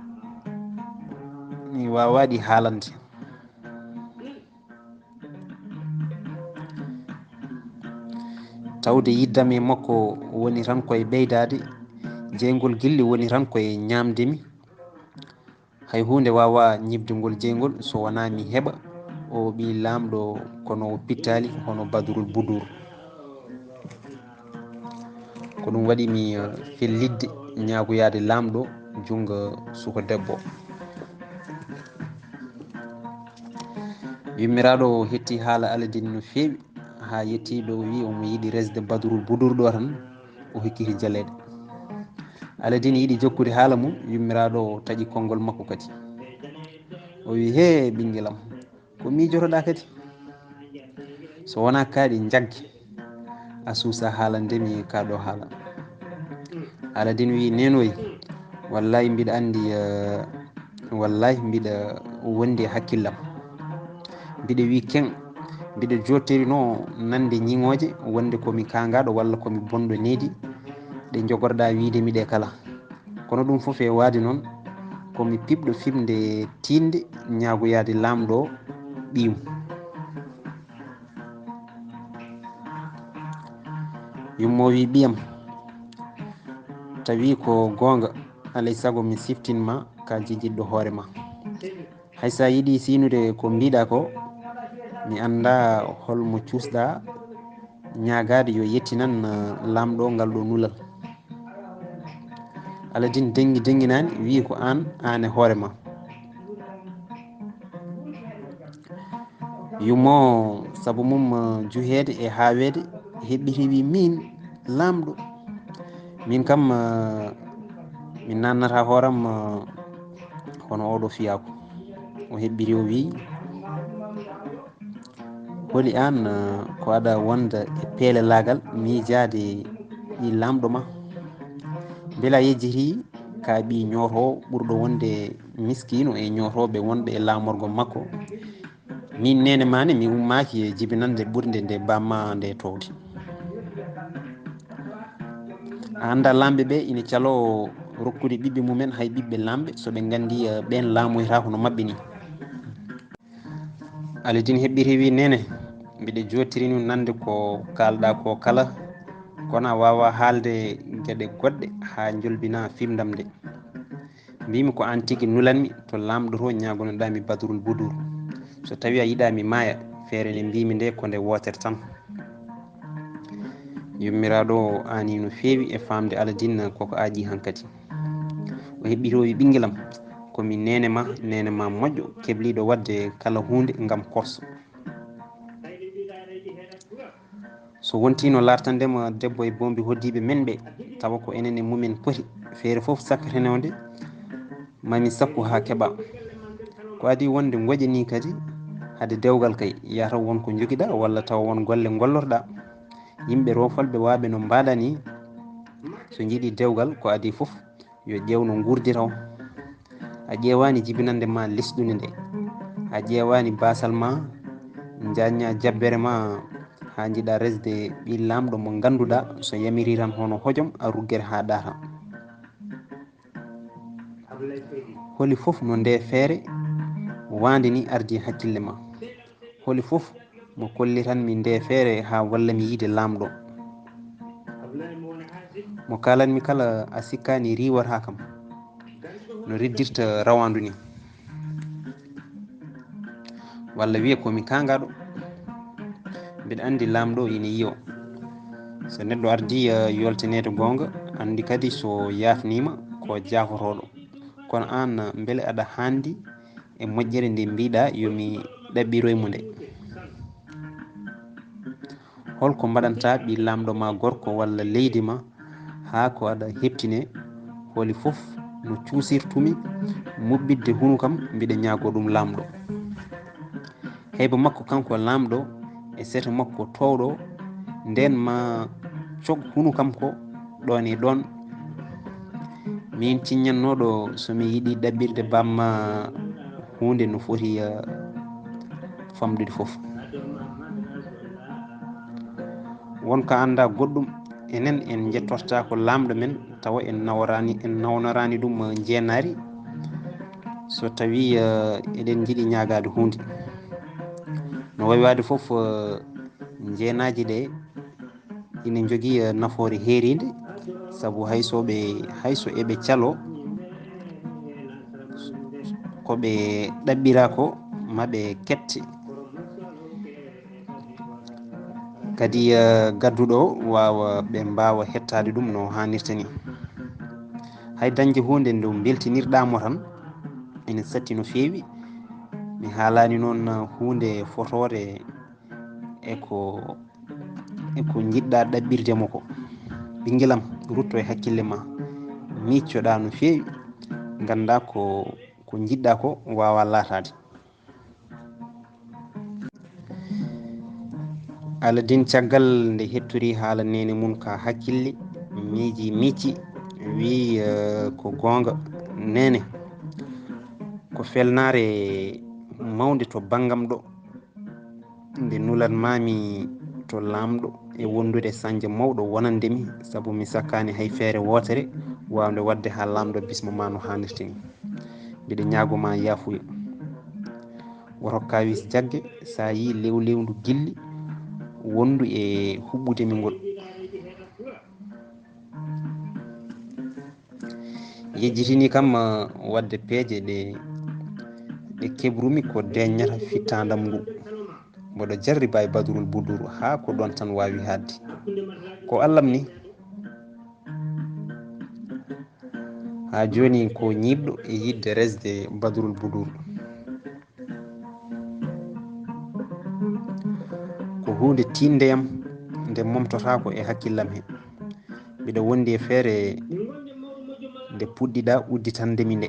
mi waawa ɗi haalande." Tawde yiddam e makko woni tan koye ɓeydaade, jeyngol gilli woni tan koye ñaamde mi. Hay huunde waawa ñiɓde ngol jeyngol so wonaa mi heɓa o ɓii laamɗo kono o pittaali hono Badrul Budur. Ko ɗum waɗi mi, eh, fellitde ñaagoyaade laamɗo junngo suka debbo. Yummiraaɗo o hetti haala Aladin no feewi, haa yetti ɗo o wi omo yiɗi resde Badrul Budur ɗo tan, o hokkiti jaleeɗe. Aladin yiɗi jokkude haala mum, yummiraaɗo o taƴi konngol makko kadi. O wi, "Hee, ɓinngelam, ko miijotoɗaa kadi? So wonaa kaaɗi njaggi, a suusa haalande mi kaa ɗo haala." Aladin wi, "Neenoy, wallahi mbiɗa anndi, eh, wallahi mbiɗa wondi e hakkillam. Mbiɗa wi keŋ, mbiɗa jottorino nande ñiŋooje wonde ko mi kaangaaɗo walla ko mi bonɗo needi, ɗe njogorɗaa wiide mi ɗe kala. Kono ɗum fof e waade noon, ko mi piɓɗo fiɓnde tiiɗnde ñaagoyaade laamɗo ɓiyum." Yummo wi, "Ɓiyam, tawi ko goonga, alay sago mi siftin ma ka jijitɗo hoore ma. Hay so a yiɗi siinude ko mbiɗa ko, mi annda hol mo cuusɗa ñaagaade yo yettinan, eh, laamɗo ngal ɗo nulal. Aladin dengi denginani, wi'i ko aan, aan e hoore ma. Yummo sabu mum, eh, juheede e haaweede, heɓɓiti wi miin laamɗo. Min kam, eh, min nannata hooram, eh, hono oɗo fiyaaku. O heɓɓiti o wi, holi aan, eh, ko aɗa wonda e peelelaagal miijaade ɓi laamɗo ma? Mbela yejjiti ka ɓi ñooto ɓurɗo wonde miskiino e ñootooɓe wonɓe e laamorgo makko? Min neene ma ne, mi ummaaki e jibinande ɓurnde nde bamma nde towde. A annda laamɓe ɓe ina caloo rokkude ɓiɓɓe mumen hay ɓiɓɓe laamɓe, so ɓe nganndi, eh, ɓeen laamoytaako no maɓɓe ni. Alidin heɓɓiti wi, neene, mbiɗa jottiri nun nande ko kaalɗa ko kala, kono a waawa haalde geɗe goɗɗe haa njolbina fimdam nde. Mbimi ko aan tigi nulanmi to laamɗo to ñaagonoɗaa mi Badrul Budur. So tawi a yiɗaa mi maaya, feere nde mbimi nde ko nde wootere tan. Yummiraaɗo o aani no feewi e faamde Aladin koko aaƴi hankadi. O heɓɓiti o wi, ɓinngelam, ko mi neene ma, neene ma moƴƴo, kebliiɗo waɗde kala huunde ngam korso. So wontiino lartandema debbo e boombi hoddiiɓe men ɓe, tawa ko enen e mumen poti, feere fof sakkatenewde, mami sakku haa keɓa. Ko adii wonde ngoƴe ni kadi, hade dewgal kay, yahata won ko njogiɗa walla tawa won golle ngollorɗa. Yimɓe roofolɓe waaɓe no mbaɗa ni, so njiɗi dewgal, ko adii fof, yo ƴeew no nguurdira o. A ƴeewaani jibinande ma lesɗunde nde. A ƴeewaani baasal ma, njañña jabbere ma, haa njiɗa resde ɓii laamɗo mo ngannduɗaa so yamiri tan hono hojom a ruggere haa ɗaata. Holi fof no nde feere waande ni ardi hakkille ma? Holi fof mo kollitanmi nde feere haa walla mi yiide laamɗo? Mo kaalanmi kala a sikkaani riiwata kam no riddirta rawaandu ni. Walla wiye ko mi kaangaɗo. Mbiɗa anndi laamɗo ina yiyo. So neɗɗo ardi, eh, yolteneede goonga, anndi kadi so yaafniima ko jaafotooɗo. Kono aan, mbele aɗa haandi e moƴƴere nde mbiɗa yo mi ɗaɓɓiroy mo nde? Hol ko mbaɗanta ɓi laamɗo ma gorko walla leydi ma haa ko aɗa heɓtine? Holi fof no cuusirtumi muɓɓitde hunu kam, mbiɗa ñaago ɗum laamɗo. Heyba makko kanko laamɗo e seto makko toowɗo, ndeen ma cog hunu kam ko ɗoon e ɗoon. Min ciññannooɗo so mi yiɗi ɗaɓɓirde bamma huunde no foti, eh, famɗude fof. Won ko annda goɗɗum, enen en njettortaako laamɗo men, tawa en naworaani, en nawnoraani ɗum, eh, njeenaari. So tawi, eh, eɗen njiɗi ñaagaade huunde, no wawi waade fof, eh, njeenaaji ɗe ina njogii, eh, nafoore heeriinde, sabu hay so ɓe, hay so eɓe caloo ko ɓe ɗaɓɓiraa ko, ma ɓe kette. Kadi, eh, gadduɗo o waawa, ɓe mbaawa hettaade ɗum no haanirta ni. Hay dañde huunde nde mbeltinirɗaa mo tan, ina satti no feewi. Mi haalaani noon huunde fotoore e ko, e ko njiɗɗaa ɗaɓɓirde mo ko. Ɓinngelam, rutto e hakkille ma, miccoɗaa no feewi, nganndaa ko, ko njiɗɗaa ko waawa laataade. Aladin caggal nde hettori haala neene mum ka hakkille, miiji micci, wii, eh, ko goonga, neene, ko felnaare mawnde to banngam ɗo. Nde nulanmaami to laamɗo e wondude sanje mawɗo wonande mi, sabu mi sakkaani hay feere wootere waawnde waɗde haa laamɗo bismo ma no haanirta ni. Mbiɗa ñaago ma yaafuya. Woto kaawis jagge, so a yii lewlewndu gilli wondu e huɓɓude mi ngol. Yejjitini kam, eh, waɗde peeje ɗe, ɗe kebrumi ko deññata fittaandam ndu. Mboɗo jarriba e Badrul Budur, haa ko ɗoon tan waawi haaɗde. Ko Allam ni. Haa jooni ko ñiiɓɗo e yiɗde resde Badrul Budur. Ko huunde tiiɗnde yam, nde momtotaako e hakkillam he. Mbiɗa wondi e feere nde puɗɗiɗa udditande mi nde.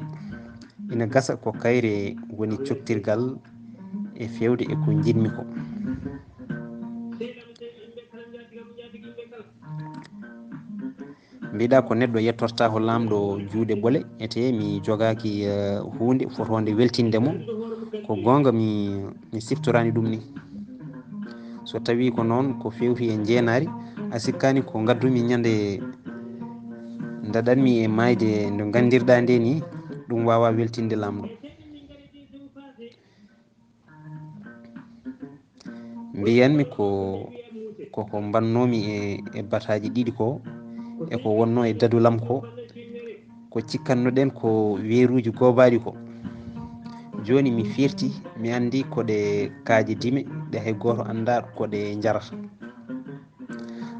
Ina gasa ko kayre woni coktirgal e feewde e ko njiɗmi ko. Mbiɗa ko neɗɗo yettortaako Laamɗo juuɗe ɓole, ete mi jogaaki, eh, huunde fotoonde weltinde mo. Ko goonga, mi, mi siftoraani ɗum ni. So tawii ko noon, ko feewti e njeenaari, a sikkaani ko ngaddumi ñande ndaɗanmi e maayde nde nganndirɗaa nde ni, ɗum waawaa weltinde Laamɗo. Mbiyanmi ko, ko ko mbannoomi e, e bataaji ɗiɗi ko, e ko wonnoo e dadulam ko, ko cikkannoɗen ko weeruuji goobaaɗi ko. Jooni mi firti, mi anndi ko ɗe kaaje dime, ɗe hay gooto anndaa ko ɗe njarata.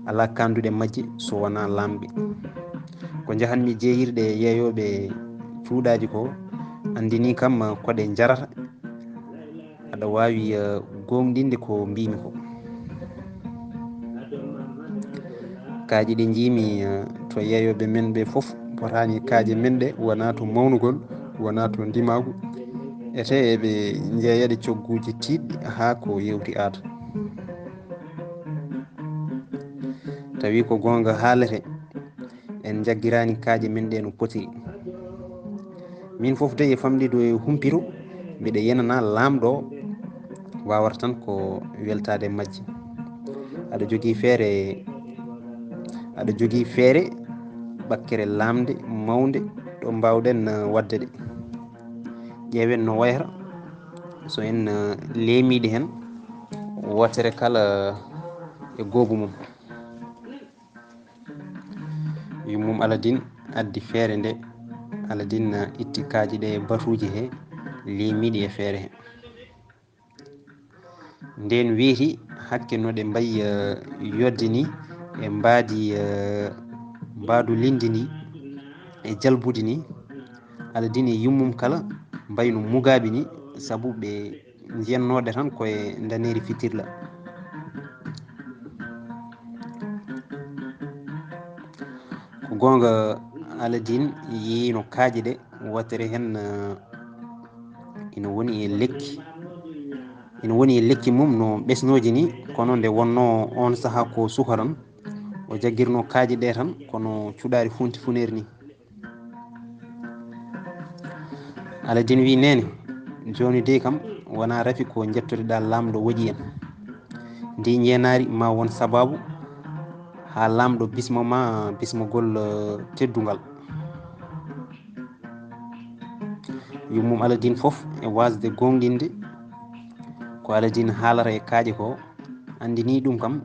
Alaa kaanduɗe majje so wonaa laamɓe. Ko njahanmi jeeyirɗe yeeyooɓe cuuɗaaji ko, anndini kam ko ɗe njarata. Aɗa waawi, eh, goongɗinde ko mbiymi ko. Kaaji ɗi njiimi, eh, to yeeyooɓe men ɓe fof potaani kaaje men ɗe, wonaa to mawnugol, wonaa to ndimaagu. Ete eɓe njeeyaɗe cogguuji tiiɗɗi haa ko yewti aada. Tawi ko goonga haalete, en njaggiraani kaaƴe men ɗe no potiri. Min fof dey e famɗi ɗo e humpito, mbiɗa yenana Laamɗo waawata tan ko weltaade e majje. Aɗa jogii feere, aɗa jogii feere ɓakkere laamnde mawnde ɗo mbaawɗen, eh, waɗde ɗe. Ƴeewen no wayata so en, eh, leemiiɗe heen, wootere kala e goobu mum. Yummum Aladin addi feere nde. Aladin itti kaaƴe ɗe e batuuji he, leemiiɗi e feere he. Ndeen weeti hakke no ɗe mbayi, eh, yodde ni, e mbaadi, eh, mbaadu linndi ndi, e jalbudi ni. Aladin e yummum kala mbayi no mugaaɓe ni, sabu ɓe njiyannooɗe tan ko e ndaneeri fitirla. Ko goonga, Aladin yii no kaaƴe ɗe, wootere heen, eh, ina woni e lekki, ina woni e lekki mum no ɓesnooji ni, kono nde wonnoo oon sahaa ko suka tan, o jaggirnoo kaaƴe ɗe tan kono cuɗaari funti funeeri ni. Aladin wi, "Neene, jooni dey kam wonaa rafi ko njettoɗaa Laamɗo woƴi en. Ndi njeenaari ma won sabaabu haa Laamɗo bismo ma bismogol, eh, teddungal." Yummum Aladin fof e waasde goongɗinde ko Aladin haalata e kaaƴe ko, anndini ɗum kam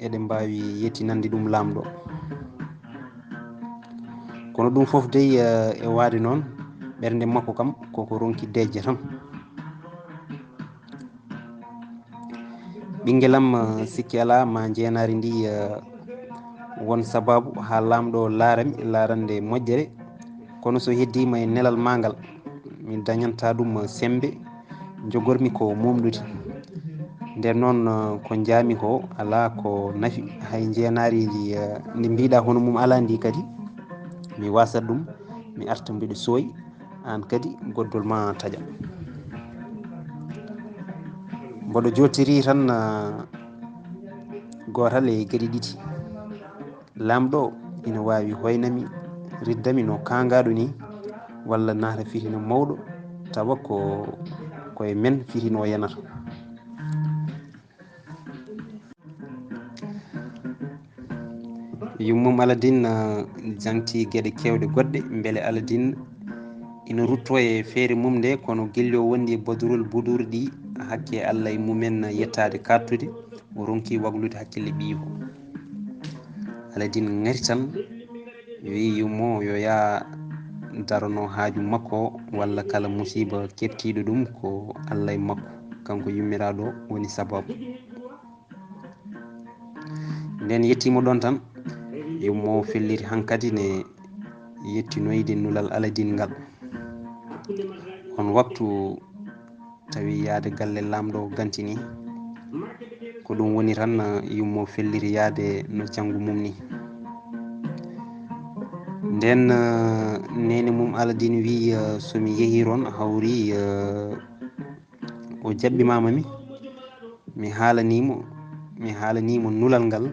eɗen mbaawi yettinande ɗum Laamɗo. Kono ɗum fof dey, eh, e waade noon, ɓernde makko kam koko ronki deeƴde tan. Ɓinngel am, eh, sikki alaa ma njeenaari ndi, eh, won sabaabu haa Laamɗo laarami laarande moƴƴere, kono so heddiima e nelal ma ngal, mi dañanta ɗum semmbe, njogormi ko momɗude. Nden noon, eh, ko njaami ko alaa ko nafi, hay njeenaari ndi, eh, ndi mbiɗa hono mum alaa ndi kadi, mi waasat ɗum, mi arta mbiɗo sooyi, aan kadi goddol ma taƴa. Mboɗo jooɗtiri tan, eh, gootal e geɗe ɗiɗi. Laamɗo ina waawi hoynami, riddami no kaangaaɗo ni, walla naata fitino mawɗo, tawa ko, ko e men fitino yanata. Yummum Aladin, ah, jaŋti geɗe keewɗe goɗɗe, mbele Aladin ina rutto e feere mum nde, kono gilli o wondi e Badrul Budur ɗi, hakke Allah e mumen yettaade kaattude, o ronki waglude hakkille ɓiyiiko. Aladin ŋari tan, wiyi yummo o yo yaa darano haaju makko, walla kala musiiba keɓtiiɗo ɗum ko Allah e makko. Kanko yummiraaɗo woni sababu. Nden yettiimo ɗon tan, yummo felliti hankadi ne yettinoyde nulal Aladin ngal. On waktu tawi yaade galle laamɗo gantini. Ko ɗum woni tan, yummo felliti yaade no janngu mum ni. Nden, eh, neene mum Aladin wi, eh, "So mi yehi toon hawri, eh," o jaɓɓimaama mi, mi haalaniimo, mi haalaniimo nulal ngal.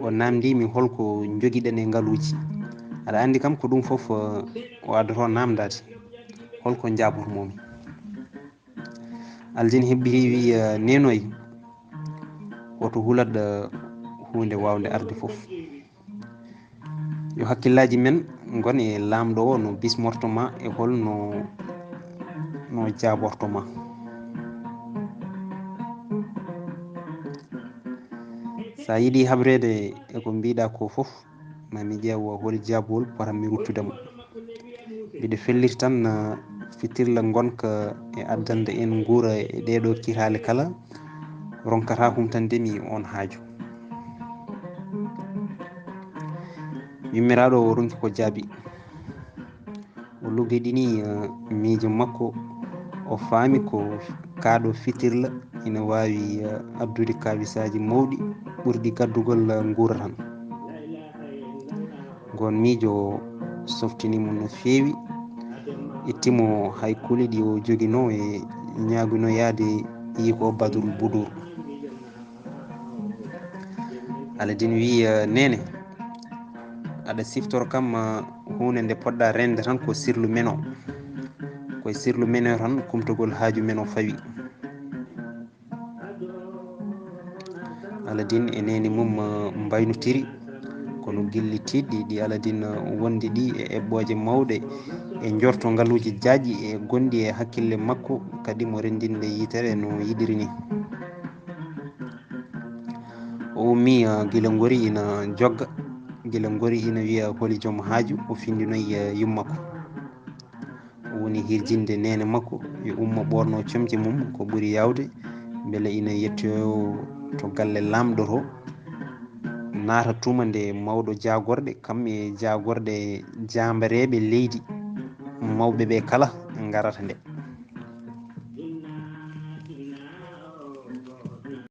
O naamndii mi holko njogiɗen e ngaluuji. Aɗa anndi kam ko ɗum fof, eh, o addoto naamndaade. Holko njaabotomoo mi? Aladin hebbiri wi, eh, "Neenoy, woto hulat, eh, huunde waawnde arde fof. Yo hakkillaaji men ngon e laamɗo o no bismorto ma e hol no, no jaaborto ma. So a yiɗi habreede e ko mbiɗa ko fof, ma mi ƴeew holi jaabowol potam mi ruttude mo. Mbiɗo felliti tan, eh, fitirla ngonka e addande en nguura e ɗeeɗo kiraale kala, ronkata humtande mi on haaju." Yummiraaɗo o ronki ko jaabi. O luggiɗini, eh, miijo makko, o faami ko kaaɗo fitirla ina waawi, eh, addude kaawisaaji mawɗi ɓurɗi gaddugol, eh, nguura tan. Ngon miijo softini mo no feewi, itti mo hay kuli ɗi o joginoo e ñaagunoyaade yii ko Badrul Budur. Aladin wi, eh, "Neene, aɗa siftoro kam, eh, huunde nde poɗɗa reende tan ko sirlu men o. Ko e sirlu men o tan kumtogol haaju men o fawi." Aladin e neene mum, eh, mbaynotiri, kono gilli tiiɗɗi ɗi Aladin, eh, wondi ɗi e eɓɓooje mawɗe, e njorto ngaluuji jaajɗi e gonɗi e hakkille makko, kadi mo renndinde yitere no yiɗiri ni. O ummi, eh, gila ngori ina jogga, gila ngori ina wiya holi joom haaju, o findinoyi, eh, yummakko. O woni hirjinde neene makko, yo ummo ɓoorno comci mum ko ɓuri yaawde, mbele ina yettoyo to galle laamɗo to, naata tuma nde mawɗo jaagorɗe, kam e jaagorɗe jaambareeɓe leydi, mawɓe ɓe kala ngarata nde.